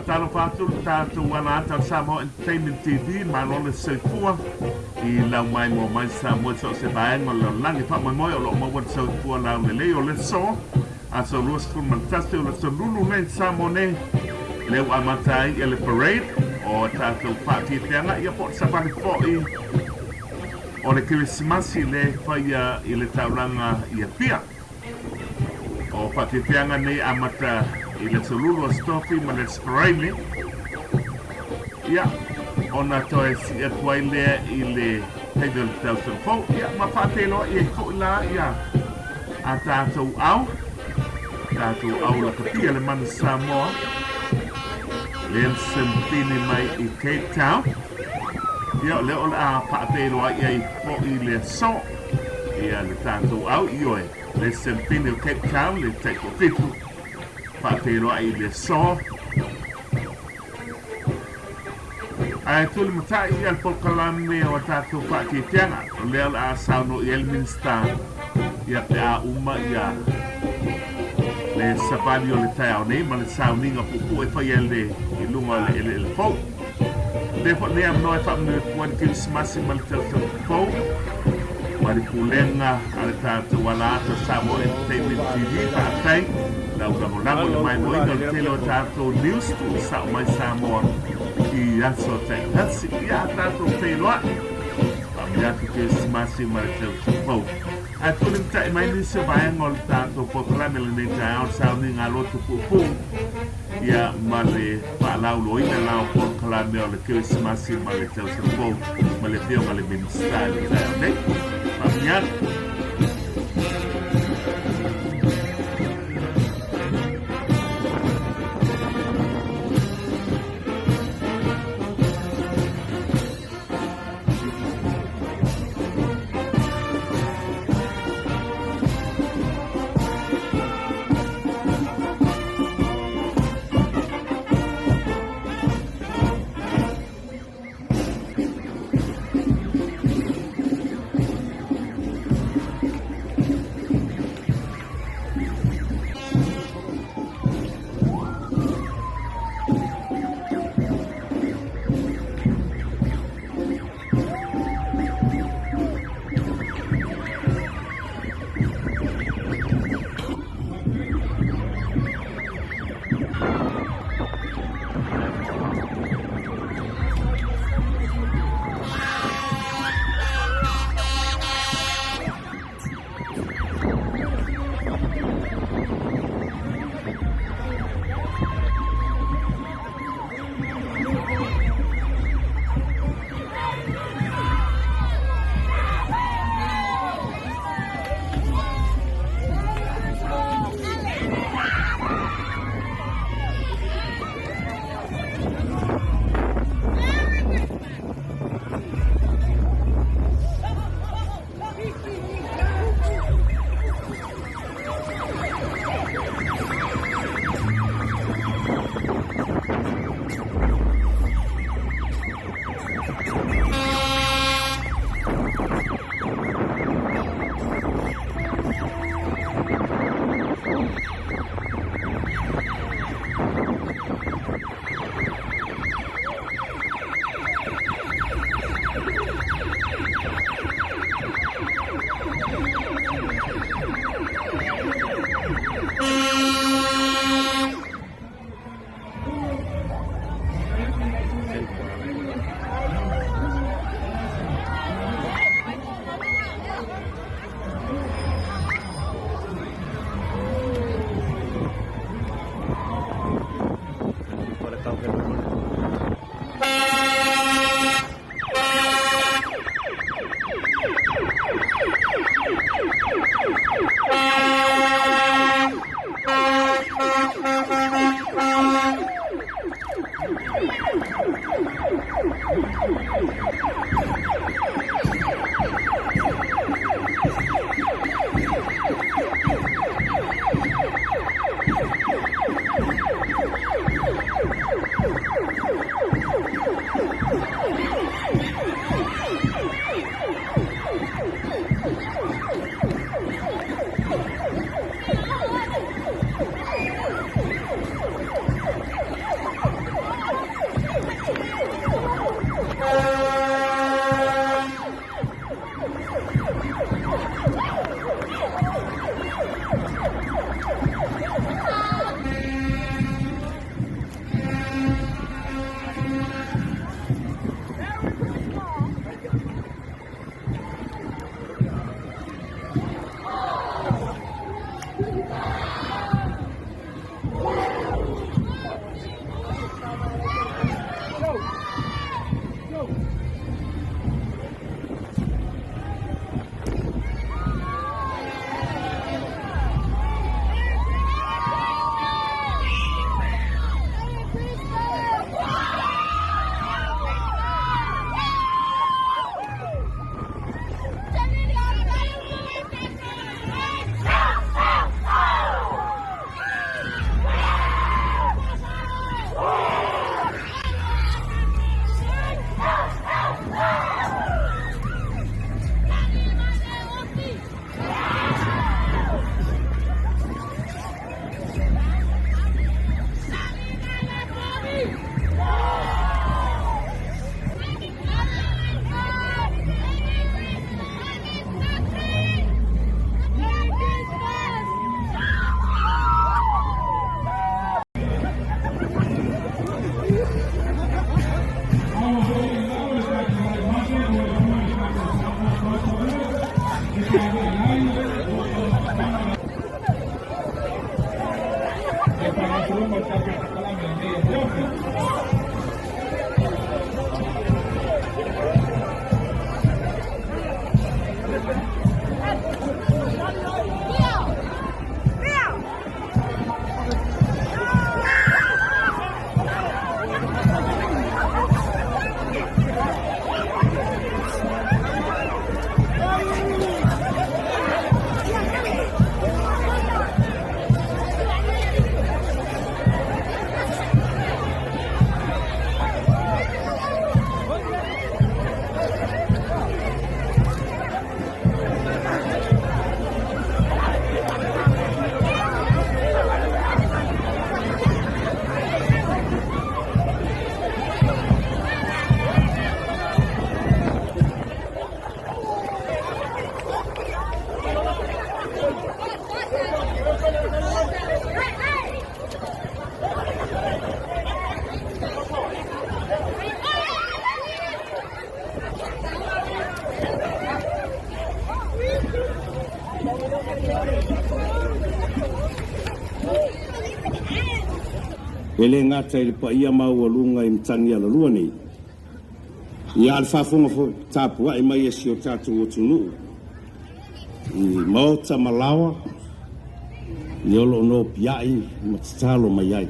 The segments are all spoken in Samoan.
Faatalofa atu le tatou ala ata o le Samoa Entertainment TV, malo le soifua i lau maimoa mai Samoa i so o se vaega o le lalolagi. Faamoemoe o lo o maua le soifua laulelei o le aso, aso 21 o le aso Lulu nei i Samoa nei, lea ua amata ai le parade o tatou faafiafiaga, ia po o le savali foi o le Kerisimasi lea e faia i le taulaga i Apia. O faafiafiaga nei amata i le aso Lulu, Aso Tofi ma le Aso Faraile, ia, ona toe sii atu ai lea i le taimi o le tausaga fou, ia, ma faafeiloai ai foi la ia a tatou au, tatou au lakapi a le Mana Samoa, lea na sempini mai i Cape Town, ia, o lea o le a faafeiloai ai foi le aso, ia, le tatou au, ioe, le sempini o Cape Town, le taitoafitu, faafeiloai i le aso. Ae tulimatai ia le polokalame o a tatou faafiafiaga, o lea o le a saunoa i ai le Minisita ia pe a uma ia le savali o le taeao nei ma le sauniga puupuu e fai ai le i luga o le eleele fou. Avea foi lenei avanoa e faamanuia atu ai le Kerisimasi ma le tausaga fou ma le pulega a le tatou ala ata o Samoa Entertainment TV. Faafetai lau lagolago i le maimoaina o le tele o tatou news tuusao mai Samoa i aso taitasi. Ia a tatou feiloai, faamanuia atu Kerisimasi ma le tausaga fou. Ae tulimata'i mai nisi o vaega o le tatou polokalame lenei taeao, le sauniga a loto puupuu ia ma le faalauiloaina la o polokalame o le Kerisimasi ma le tausaga fou ma le afioga i le Minisita i le taeao nei. Faamanuia atu. E le gata i le paia maualuga i Matagialalua nei, ia a o le faafofoga foi tapuai mai a si o tatou atunuu i maota ma laoa, ia o lo o nopiai ma tatalo mai ai.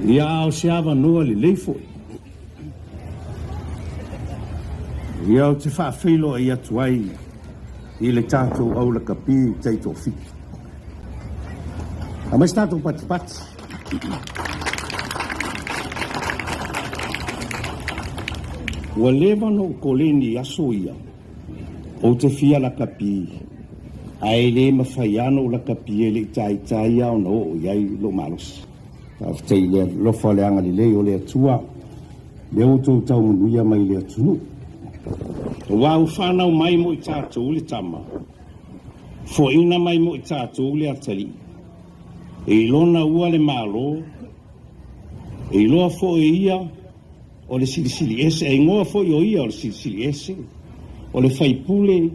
Ia a o se avanoa lelei foi, ia ou te faafeiloai atu ai i le tatou aulakapi taitoafitu. Aumai se tatou patipati. Ua leva ona ou koleni i aso ia, ou te fia lakapi, ae le mafai lava ona ou lakapi e le i taitai lava ona oo i ai lou malosi. Faafetai i le alofa le agalelei o le Atua, lea ua outou tau manuia mai le atunuu. Aua ua fanau mai mo i tatou le Tama, foaina mai mo i tatou le Atalii, e ilona ua le Malo, e iloa foi e ia o le Silisili Ese, e igoa foi o ia o le Silisili Ese, o le Faipule,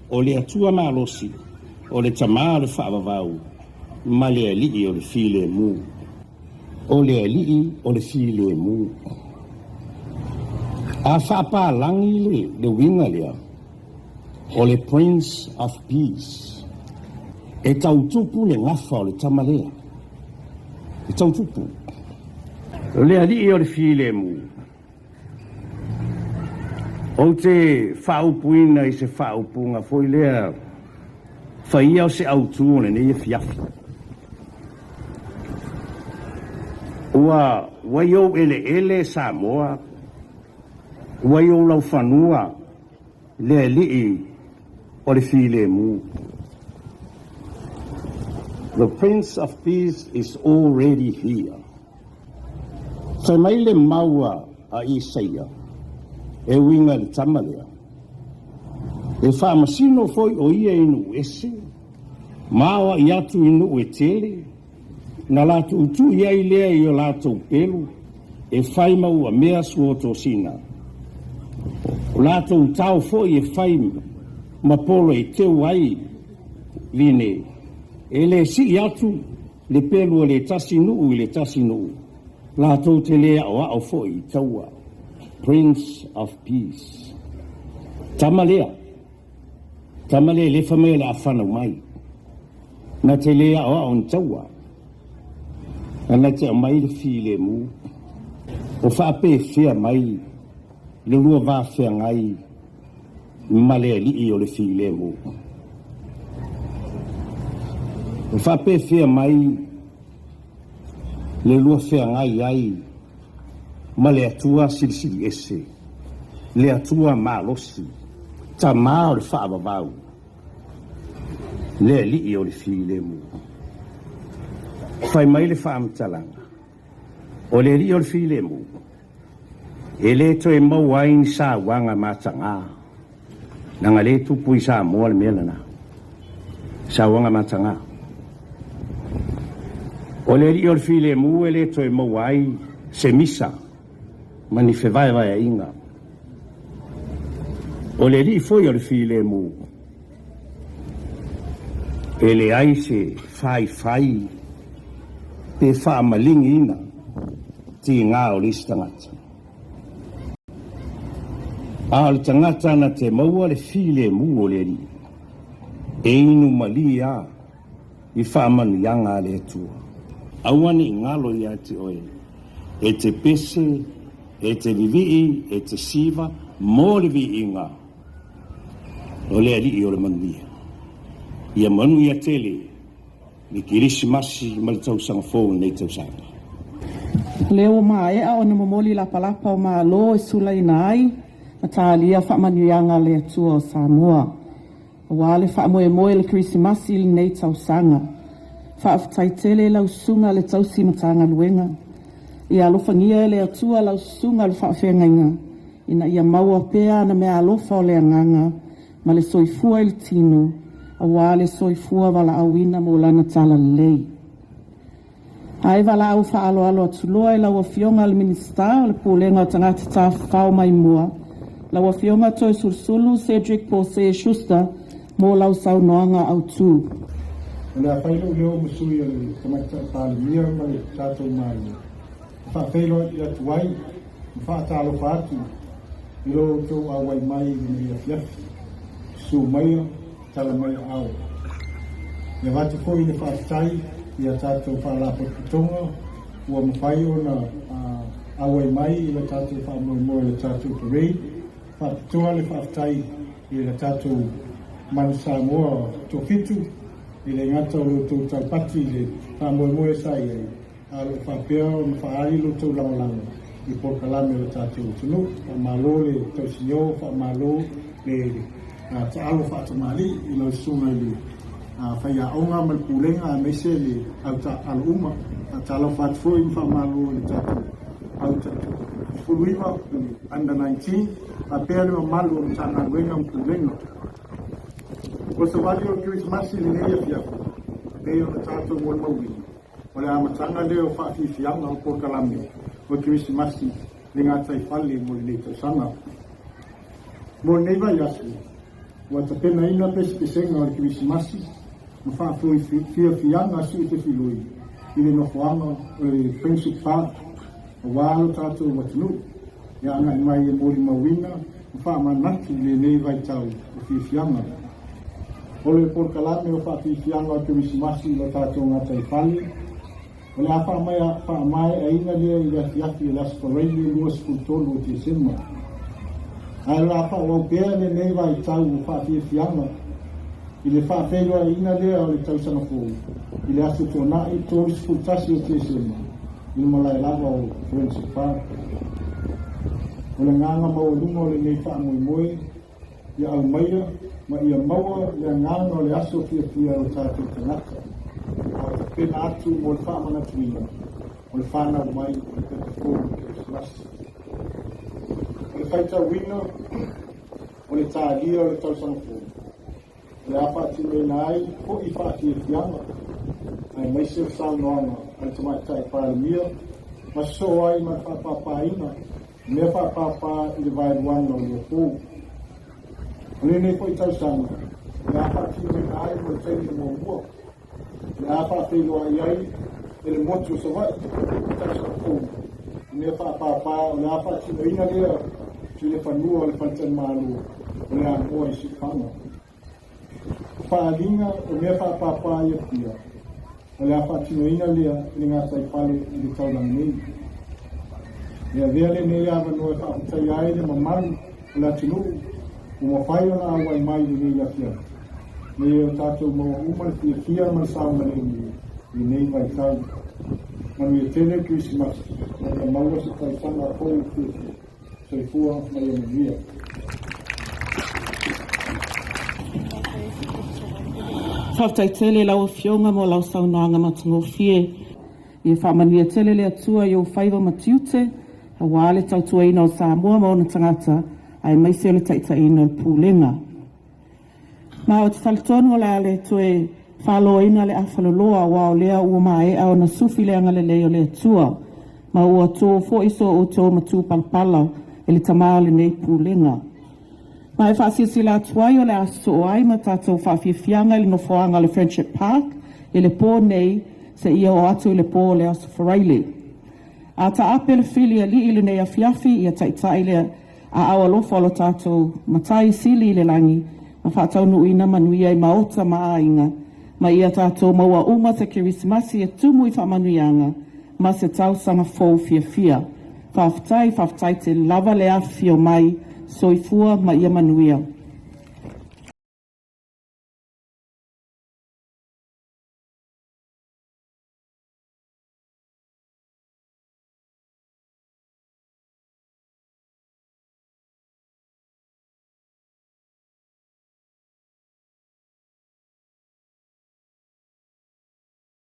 o le Atua Malosi, o le Tama o le Faavavau, ma le Alii o le Filemu. O le Alii o le Filemu. A faapalagi le uiga lea, o le Prince of Peace. E tau tupu le gafa o le tama lea. E tau tupu. O le Alii o le Filemu. Ou te faaupuina i se faaupuga foi lea, faia o se autu o lenei afiafi. Ua ua i ou eleele Samoa, ua i ou laufanua le Alii o le Filemu. The Prince of Peace is already here. Fai mai le mau a Isaia e uiga i le tama lea, E faamasino foi o ia i nuu ese, ma aoai atu i nuu e tele, na latou tui ai lea i o latou pelu e fai ma ua mea suotosina, o latou tao foi e fai ma polo e teu ai line, e le sii atu Le pelu o le tasi nuu i le tasi nuu, latou te le aoao foi i taua. Prince of Peace. Tama lea, tama lea le fai mai o le a fanau mai. Na te le aoao ni taua. A na te aumai le filemu. O faapefea mai le lua va feagai ma le Alii o le Filemu. E faapefea mai le lua feagai ai ma le Atua Silisili Ese, le Atua Malosi, Tama o le Faavavau, le Alii o le Filemu. Fai mai le faamatalaga, o le Alii o le Filemu, E le toe maua ai ni sauaga mataga, leaga lea e tupu i Samoa le mea lena, sauaga mataga. O le alii o le filemu e le toe maua ai se misa ma ni fevaevaeaiga. O le alii foi o le filemu, e leai se faifai. pe faamaligiina tiga o le isi tagata. A o le tagata na te maua le filemu o le Alii, e inu malie lava i faamanuiaga a le Atua. Aua ne i galo ia te oe, e te pese, e te vivii, e te siva, mo le viiga o le Alii o le manuia. Ia manuia tele le Kerisimasi ma le Tausaga Fou i lenei tausaga. O lea ua maea ona momoli lapalapa o Malo e sulaina ai ma talia faamanuiaga a le Atua o Samoa aua le faamoemoe o le Kerisimasi i lenei tausaga. Faafetai tele i lau Susuga le Tausi Matagaluega. Ia alofagia e le Atua lau Susuga le Faafeagaiga ina ia maua pea ana meaalofa o le agaga ma le soifua i le tino, aua le soifua valaauina mo lana talalelei. Ae valaau faaaloalo atu loa i lau Afioga le Minisita o le Pulega o Tagata Tafafao Maimoa, lau Afioga Toeolesulusulu Cedric Pose Schuster mo lau saunoaga autu. O le a fai lou leo ma sui o le Tamaitai Palemia ma le tatou Malo e faafeiloai atu ai ma faatalofa atu i lo outou auai mai i lenei afiafi. Susu maia, tala mai aao. E avatu foi le faafetai i a tatou faalapotopotoga ua mafai ona auai mai i le tatou faamoemoe i le tatou parade. Faapitoa le faafetai i le tatou Manu Samoa Toafitu, e le gata o lo outou taupati i le faamoemoe sa i ai, a o lo o faapea ona faaali lo outou lagolago i polokalame o le tatou atunuu. Faamalo le tausinio, faamalo le taalo faatamalii i lau susuga i le faiaoga ma le pulega aemaise le au taaalo uma. Faatalofa atu foi ma faamalo i le tatou au 19 under 19 faapea le mamalu o Matagaluega ma Pulega. O le savali o le Kerisimasi i lenei afiafi, e pei ona tatou molimauina, o le amataga lea o faafiafiaga o polokalame o le Kerisimasi i le gataifale mo lenei tausaga. Mo lenei vaiaso, ua tapenaina pesepesega o le Kerisimasi ma faafiafiaga si'ifefiloi i le nofoaga o le Friendship Park aua lo tatou atunuu e agai mai e molimauina ma faamanatu i lenei vaitau o fiafiaga. O le polokalame o faafiafiaga o Kerisimasi i lo tatou gataifale, O le a faamaeaina lea i le afiafi o le Aso Faraile 23 o Tesema. Ae o le a faaauau pea lenei vaitau o faafiafiaga i le faafeiloaiina lea o le tausaga fou i le Aso Toonai 31 o Tesema i le malae lava o Friendship Park. O le agaga maualuga o lenei faamoemoe, ia aumaia ma ia maua le agaga o le aso fiafia o tatou tagata, a o tapena atu mo le faamanatuina o le fanau mai o le pepa fou o le Kerisimasi. O le faitauina o le talia o le tausaga fou, o le a faatinoina ai foi faafiafiaga aemaise o saunoaga a le Tamaitai Palemia ma sosoo ai ma le faapapaina Mea faapāpā i le vaeluaga o le fou. O lenei foi tausaga, o le a faatinoina ai mo le taimi muamua, o le a faafeiloai ai e le motu o Savaii le tausaga fou. I mea faapāpā, o le a faatinoina lea i le fanua o le faletalimalo o le Amoa i Siufaga. O faaaliga o mea faapāpā i Apia, o le a faatinoina lea i le gataifale i le taulaga nei. E avea lenei avanoa e faafetaia ai le mamalu o le atunuu ua mafai ona auai mai i lenei afiafi, ina ia o tatou maua uma le fiafia ma le saogalemu i lenei vaitau. Manuia tele le Kerisimasi ma ia maua se tausaga fou fiafia. Soifua ma ia manuia. Faafetai tele lau Afioga mo lau saunoaga matagofie. Ia faamanuia tele le Atua i ou faiva ma tiute, aua le tautuaina o Samoa ma ona tagata, aemaise o le taitaiina o le Pulega. Ma ou te talitonu o le a le toe faaloaina le afaloloa, aua o lea ua maea ona sufi le agalelei o le Atua, ma ua to foi so outou matupalapala e le Tama o lenei Pulega. Ma e faasilasila atu ai o le a sosoo ai ma tatou faafiafiaga i le nofoaga o le Friendship Park i le po nei. seia oo atu i le po o le Aso Faraile. A taape le fili alii i lenei afiafi, ia taitai le aao alofa o lo tatou Matai Sili i le lagi ma faataunuuina manuia i maota ma aiga, ma ia tatou maua uma se Kerisimasi e tumu i faamanuiaga ma se tausaga fou fiafia. Faafetai, faafetai tele lava le afifio mai. Soifua ma ia manuia.